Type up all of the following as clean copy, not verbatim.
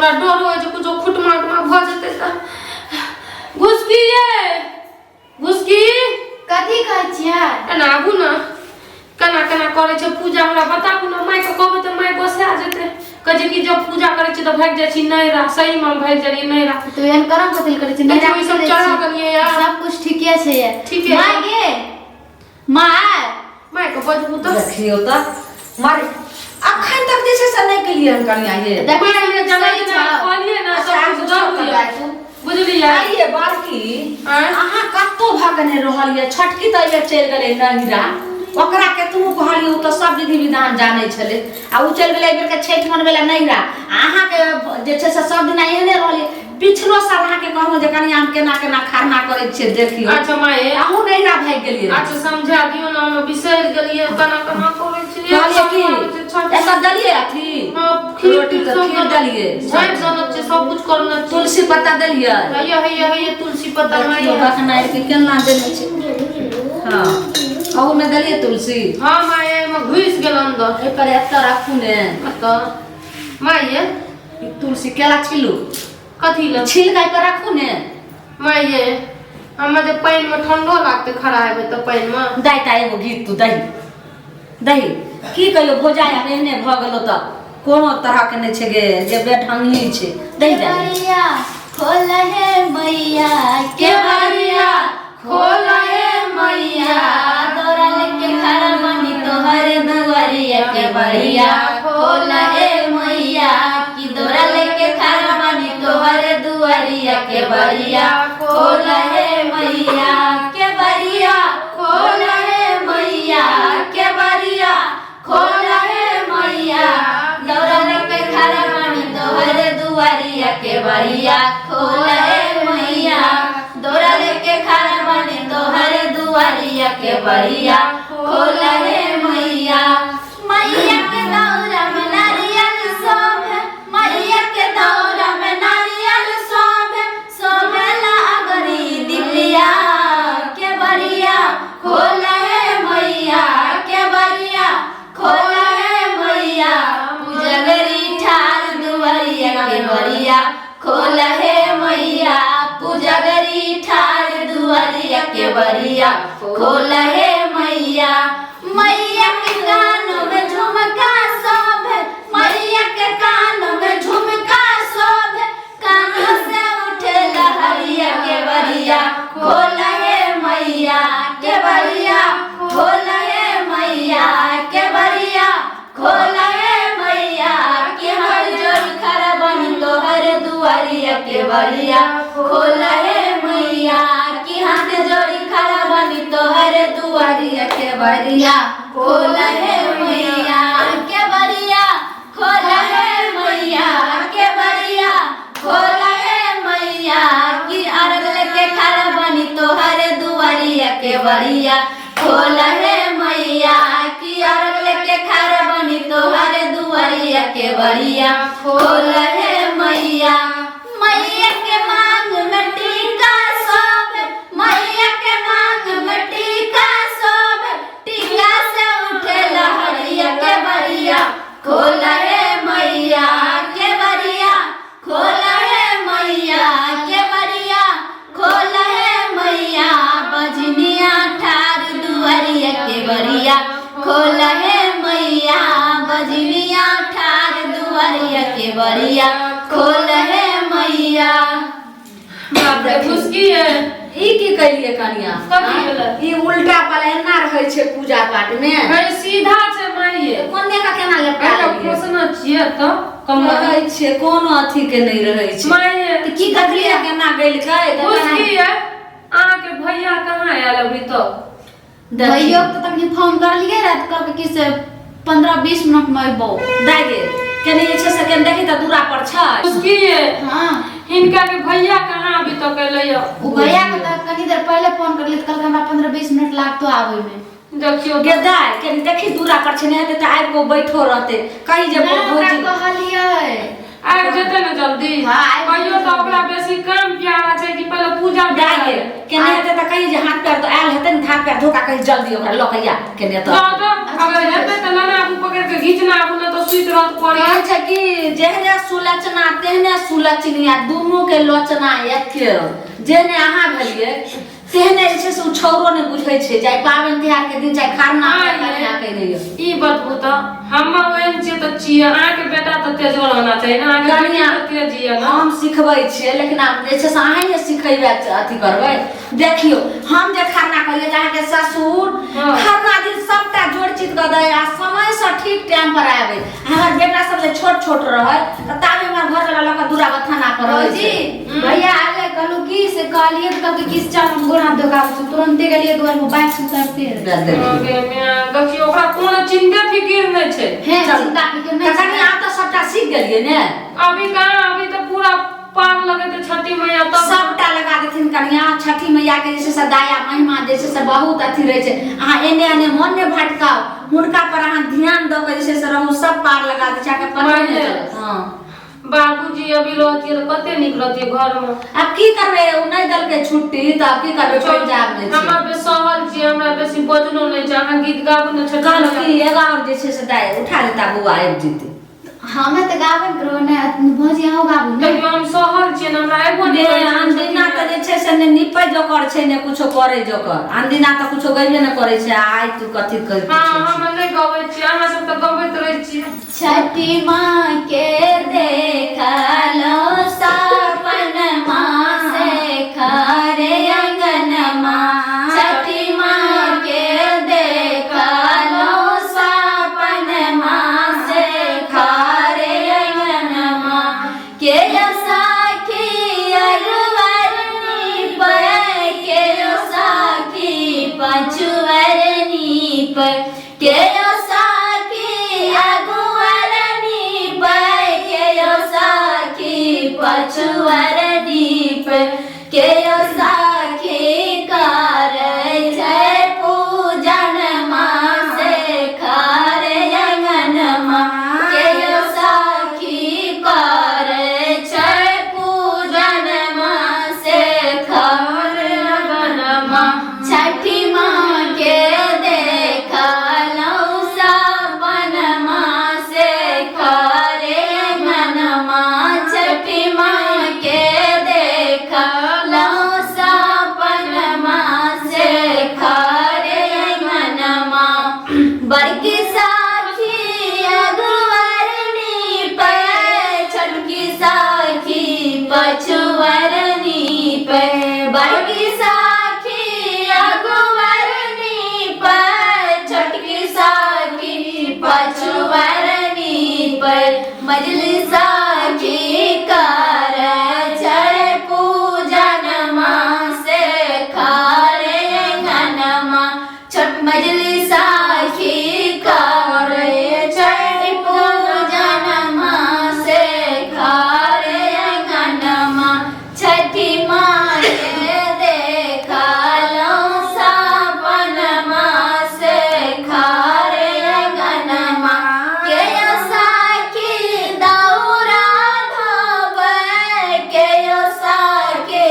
हमरा डर होइ छै कुछो खुटमा उटमा भऽ जेतै तऽ। घुसकी ये, घुसकी। कथी कहै छियै? एना आबू ने, केना केना करै छै पूजा हमरा बताबू ने। मायके कहबै तऽ माय गोसा जेतै, कहै छै कि जब पूजा करै छी तऽ भागि जाइ छी नैहरा। सहीमे हम भागि जाइ रहियै नैहरा। तऽ एहन करम कथी लए करै छी? देखियौ, ई सब चढ़ा देलियै यार। सब कुछ ठीके छै ये। ठीके छै। माय गे माय, मायके बजबू तऽ। देखियौ तऽ मारे अखन तक जे छै से नहि केलियै हन कनिया ये। देखै माय छियै, ये जनै सही ने छौ। कहलियै ने अच्छा, सब कुछ आब दऽ सब दियौ। गाय बुझलियै? आइये बड़की आँय? अहाँ कतौ भऽ के नहि रहल ये। छोटकी तऽ एहिबेर चलि गेलै नहिरा, ओकरा के तू कहलियै, ओ तऽ सब विधि विधान जानै छलै आ ओ चलि गेलै एहिबेर के छठि मनबै लए नहिरा। आ अहाँके जे छै से सब दिना एहने रहलियै। पिछलो साल अहाँके कहलहुँ जे कनिया हम केना केना खरना करै छियै देखियौ। अच्छा माये, अहूँ नहिरा भागि गेलियै। अच्छा समझा दियौ ने, हम बिसरि गेलियै केना केना करै छियै। कहलियै कि एतऽ देलियै अथी हाँ, खीर। रोटी तऽ खीर देलियै। झाँपि देने छियै, सब कुछ करने छियै। तुलसी पत्ता देलियै? हैया हैया हैया, तुलसी पत्ता। देखियौ माये कखना के केना देने छै। हाँ, अहूमे देलियै तुलसी? हाँ माये, एहिमे घुसि गेल अंदर। एहिपर एतऽ राखू ने। एतऽ माये। ई तुलसी केला छिलू। कथी लए? छिल कऽ एहिपर राखू ने। माये, हमे जे पानिमे ठंडो लागतै, खड़ा हेबै तऽ पानिमे। दाइ ता एगो गीत तू दही दही। की कहियो भौजाइ, आब एहने भऽ गेलो तऽ कोनो तरहके नहि छै गे, जे बेढंगी छै। दही दही। केवड़िया खोल हे मैया, केवड़िया खोल हे मैया, दौड़ा लेके खड़ा बनी तोहर दुआरिया, केवड़िया खोल हे मैया। की दौड़ा लेके खड़ा बनी तोहर दुआरिया, केवड़िया खोल हे मैया, केवड़िया खोल हे मैया, केवड़िया खोल हे मैया, दौड़ा लेके खड़ा बनी तोहर दुआरिया, केवड़िया खोल हे मैया, दौड़ा लेके खड़ा बनी तोहर दुआरिया, केवड़िया खोल हे मैया। मैया के दौरा में नारियल शोभे, मैया के दौरा में नारियल शोभे, शोभेला अगरी दिलिया, केवड़िया खोल हे मैया, केवड़िया खोल हे मैया, पुजगरी ठार दुआरिया, केवड़िया खोल हे मैया, पुजगरी ठार दुआरिया, केवड़िया खोल हे मैया। मैया के कान में झुमका शोभे, मैया के कान में झुमका शोभे, कान से उठे लहरिया, केवड़िया खोल हे मैया, केवड़िया खोल हे मैया, केवड़िया खोल हे मैया, के हाथ जोड़ खड़ा बनी तोहर दुआरिया, केवड़िया खोल हे मैया, की हाथ जोड़ी खड़ा बनी तोहर दुआरिया, केवड़िया खोल हे मैया, केवड़िया खोल हे मैया, केवड़िया खोल हे मैया, की अर्घ लेके खड़ा बनी तोहर दुआरिया, केवड़िया खोल हे मैया, की अर्घ लेके खड़ा बनी तोहर दुआरिया, केवड़िया खोल हे मैया। मैया के मांग में टीका शोभे, मैया के मांग में टीका शोभे, टीका से उठे लहरिया, केवड़िया खोल हे मैया, केवड़िया खोल हे मैया, केवड़िया खोल हे मैया, बजनिया ठार दुआरिया, केवड़िया खोल हे मैया, बजनिया ठार दुआरिया, केवड़िया खोल हे मैया। बाप रे, घुसकी है। ई की कैलियै कनिया? कथी भेलै? ई उल्टा पाला एना रहै छै पूजा पाठ मे? अरे सीधा छै माइये। कोने का केना लपटा अरे लेलियै? खोसना छियै तऽ कमर रहै छै, कोनो अथी के नहि रहै छै। माइये। तऽ की देखलियै केना गेलकै? घुसकी है, अहाँके भैया कहाँ आयल अभी तक? भैयो के तऽ तखनी फोन करलियै रात कहलकै कि से 15-20 मिनट में अयबो। दाइ गे, कनि जे छै से कनि देखी तऽ दूरा पर छै। घुसकी है, हाँ, हिनका के भैया कहाँ अभी तक एलै यऽ? ओ भैया के तऽ कनी देर पहिले फोन करलियै तऽ कहलकै हमरा 15-20 मिनट लागतो आबै में। देखियौ गे दाइ, कनि देखी दूरा पर छै, नहि हेतै तऽ आबि कऽ बैठो रहतै कहीं जे। नहि, ओकरा भौजी कहलियै आबि जेतै। जेतै ने जल्दी। हाँ, आबि कहियो जेतै। तऽ ओकरा बेसी काम प्यारा छै कि पहिले पूजा प्यारा दाइ केने हेतै तऽ कही जे हाथ पैर तऽ आयल हेतै ने, हाथ पैर धोका कही जल्दी ओकरा लऽ कऽ आ केने तऽ। तऽ तऽ अगर हेतै तऽ नाना आगू पकड़ि कऽ घीचना आबू, नहि तऽ सुति रहत पड़े। कहै छै कि जेहने सुलक्षणा तेहने सुलक्षणिया, दुनू के लोचना एके। जेहने अहाँ भेलियै तेहने जे छै से ओ छौरो नहि बुझै छै, चाहे पाबनि तिहार के दिन, चाहे खरना हाँ, कन्या कयने यऽ। ई बतबू तऽ हम ओहन छियै तऽ छियै, अहाँके बेटा तऽ तेजो रहना चाही ने, अहाँके बेटी कनिया, तऽ तेज यऽ ने। हम सिखबै छियै, लेकिन आब जे छै से अहीं ने सिखेबै, अथी करबै। देखियौ, हम जे खरना करियै तऽ अहाँके ससुर खरना दिन सबटा जोड़ चित कऽ दै आ समयसँ ठीक टाइम पर आबै। हमर बेटा सब जे छोट छोट रहै तऽ ताबे हमर घरवला लऽ कऽ दूरा बथाना पर रहै भौजी छै। भैया आले, कहलू की से कहलिए तऽ कहलकै कि चल हम गोड़ हाथ धोके आबै छी। तुरन्ते गेलिए दुआर पर, बाइक से उतरते रहै। बस देखियौ। गे माय, देखियौ ओकरा कोनो चिन्ते फिकिर नहि छै। हे चल। चिंता फिकिर तऽ नहि कनि छै। आब तऽ सबटा सीख गेलियै ने। अभी कहाँ, अभी तऽ पूरा पार लगेतै छठी मैया तब। सबटा लगा देथिन कनिया। छठी मैया के जे छै से दया महिमा जे छै से बहुत अथी रहै छै। अहाँ एने एने मन नहि भटकाउ, हुनका पर अहाँ ध्यान दऽ के जे छै से रहू, सब पार लगा दै छै अहाँके, पतो नहि माने। चलत। हँ। बाबूजी अभी रहतियै तऽ कते नीक रहतियै घरमे। आब की करबै, ओ नहि देलकै छुट्टी तऽ आब की करबै, पंजाब मे हमरा छी। बेसी सहल छियै, हमरा बेसी बजनो नहि छै। अहाँ गीत गाबू ने छठी कहलहुँ मैया। कि एगो आओर जे छै से दाइ उठा देता, बौआ आबि जेतै। हमे तऽ गाबे ने करबो ने भौजी, अहूँ गाबू ने। देखियौ, हम सहल छियै ने, हमरा एगो ने नहि कहै छै अनदिना तऽ जे छै से ने निपै जोकर छै ने कुछो करै जोकर। अनदिना तऽ कुछो गैबे ने करै छै, आ आइ तू कथी कर। हँ, हम नहि गबै छियै, अहाँ सब तऽ गबैत रहै छियै। छठी माँ के देखलो सपनमा से खरे अंगनमा, छठी माँ के देखलो सपनमा से खरे अंगनमा, के साखी अरवरनी पर, के साखी पचुअरनी पर, के साखी अगुअरनी पर, के साखी पछुअरनी पर, के साखी करै छै पूजन से खर अंगनमा, के साखी करै छै पूजन से खर अंगनमा, छठी माँ के देखलहुँ सपनमा से खरे अंगनमा, छठी माँ के देखलहुँ सपनमा से खरे अंगनमा, बड़की साखी अगुअरनी पे, छोटकी साखी पछुअरनी पे, बड़की साखी अगुअरनी पे, छोटकी साखी पछुअरनी पे, मजली साखी कर छै पूजनमा से खरे अंगनमा, छोट मजली साखी करे छै पूजनमा से खरे अंगनमा, छठी माँ के देखलहुँ सपनमा से खरे अंगनमा, के साखी दौरा धोबै, के साखी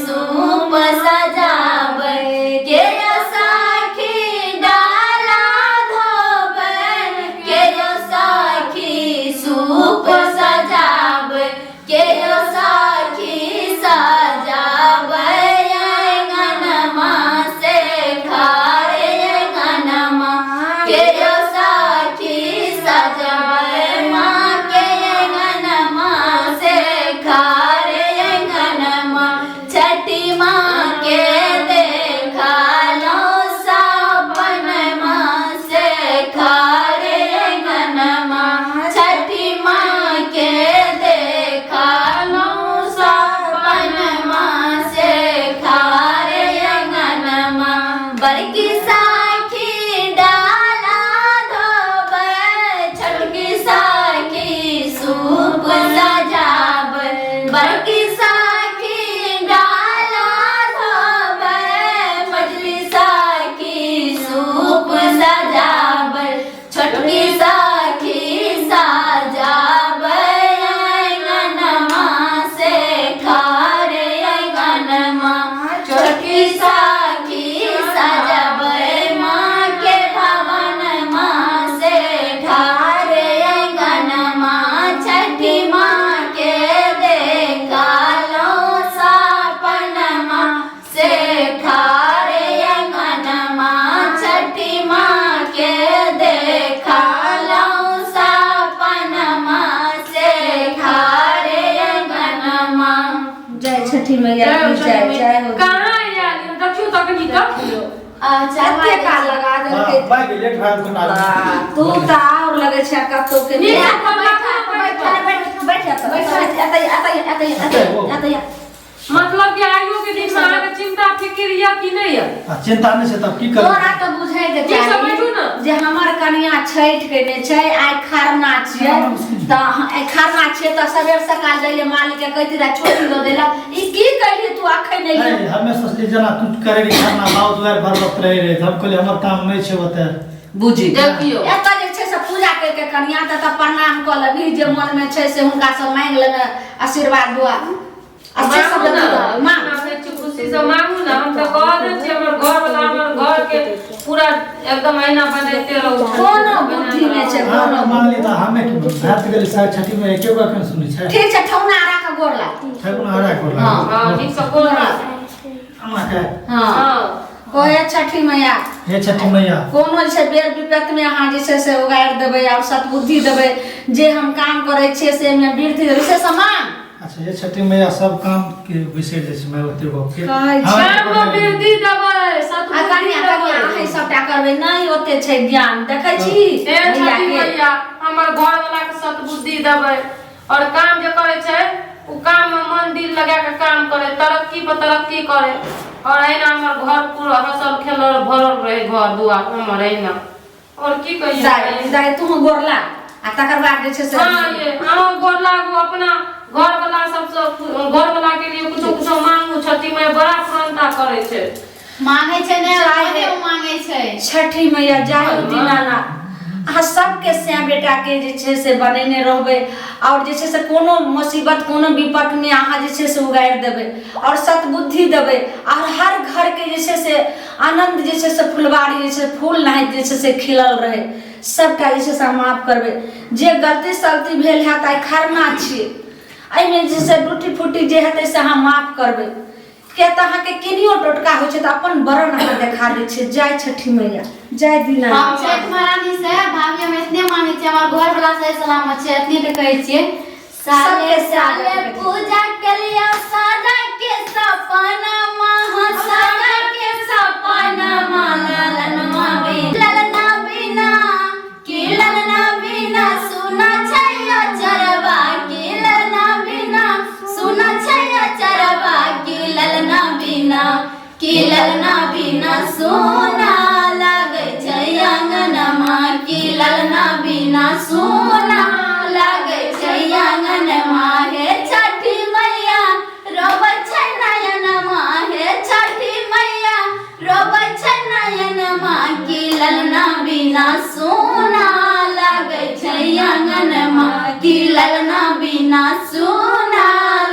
सूप सजाबै, के साखी डाला धोबै, के साखी सूप सजाबै, के साखी सजाबै अंगनमा से खरे अंगनमा, के साखी सजाबै माँ के अंगनमा से खरे अंगनमा, छठी माँ के देखलहुँ सपनमा से खरे अंगनमा, छठी माँ के देखलहुँ सपनमा से खरे अंगनमा, बड़की साखी डाला धोबै, छोटकी साखी सूप सजाबै, बड़की साखी डाला धोबै, मझली साखी सूप सजाबै, छोटकी साखी सजाबै अंगनमा। छठी मैया जय हो की छठी जय मैया। जय हो कहाँ आयल देखियौ तखनी तऽ अच्छा कते काल लगा देलकै हाँ, बाइक लेट भए गेल वाह, तू तऽ आओर लगै छै कतौ के नीक बैठ बैठ बैठ बैठ एतै एतै एतै एतै एतै मतलब कि आइयो के दिन में अहाँके चिंता फिक्र यऽ कि नहि यऽ आ चिंता नहि छै तब की तोरा करबै तऽ बुझै के ठीक से चाही बैठू ने। जे हमर कनिया छठि केने छै आइ खरना छियै तऽ आइ खरना छियै तऽ सबेर सकाल जाइए मालिक के कहती रहे छोटी दऽ देला ई की कहली तू अखन नहीं, एलियै हमे सोचली जेना तू करे रही खाना बाउ दुआर भरबत रहे रहे तऽ हम कहलियै हमर काम नहि छै ओतऽ बुझी देखियौ। एतऽ जे छै से पूजा करि के कनिया तऽ तऽ प्रणाम कऽ लेबही जे मनमे छै से हुनका से मांगि लेने आशीर्वाद दुआ आ से सब मांगू ना, देखू मांग मांगै छी खुशी से मांगू ना हम तऽ कह दै छी हमर घर वाला हमर घर के पूरा एकदम अहिना बनैते रहू कोनो बुद्धि नहि छै अहाँ कोनो मांगली तऽ हमे की भए तऽ गेलै साढ़े छठी में एके गो एखन सुनै छै ठीक छै ठौना हरा के गोर लाग ठेकुना हरा गोर हाँ। लागल। हँ ठीक से गोर लाग। अहाँके हँ हँ कहे छठी मैया हे छठी मैया कोनो जे छै बेर विपत्तिमे अहाँ जे छै से उगारि देबै आओर सद्बुद्धि देबै जे हम काम करै छियै से मे वृद्धि देबै से समान अच्छा हे छठी मैया सब काम के बिसरि जाइ छै मैं ओते गप के कहै छै। काम मे वृद्धि देबै आ सद्बुद्धि कनिया कनिया देबै अहीं सबटा करबै नहि ओते छै ज्ञान देखै छी हे भैया छठी के मैया हमर घर वाला के सद्बुद्धि देबै और काम जे करे छै उ काम में मन दिल लगा के काम करे तरक्की पर तरक्की करे और अहिना हमर घर पूरा हंसल खेलल भरल रहे घर दुआर हमर अहिना और की कहिए दाइ दाइ तू गोर लाग आ तकर बाद जे छै से हाँ ये अहाँ गोर लागू अपना घर वाला सबसे घर वाला के लिए कुछो कुछो मांगू छठी मैया बड़ा पुरनता करे छै मांगे छै ने चाहे- अपने ओ मांगे छै छठी मैया जाय हो दीनानाथ अहाँ सबके सैं बेटाके जे छै से बनेने रहबै आओर जे छै से कोनो मुसीबत कोनो विपत्तिमे अहाँ जे छै से उगारि देबै आओर सद्बुद्धि देबै आओर हर घरके जे छै से आनन्द जे छै से फुलबाड़ी जे छै फूल नाहित जे छै से खिलल रहै सबटा जे छै से हम माफ करबै जे गलती सलती भेल हैत आइ खरना छियै एहिमे जे छै से टूटी फूटी जे हेतै से अहाँ माफ करबै किया तऽ अहाँके केनियो टोटका होइ छै तऽ अपन बरन अहाँ देखा दै छियै जय छठी मैया जय दीना हम छठि महारानी से भाभी हम एतने मांगे छियै हमर घर वाला सही सलामत छै एतने के कहै छियै साले सबके साले साले पूजा के लिए सादा के सपना महा सादा के सपना ललना बिना ललना बिना की ललना बिना सुना छैया चरवा की ललना बिना सुना छैया चरवा की ललना बिना की ललना बिना सोना लागै छै आंगनमा की ललना बिना सोना लागै छै आंगनमा हे छठी मैया रोबै छै नयनमा हे छठी मैया रोबै छै नयनमा की ललना बिना सोना लागै छै आंगनमा की ललना बिना सोना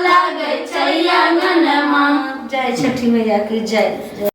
लागै छै आंगनमा जय छठी मैया की जय।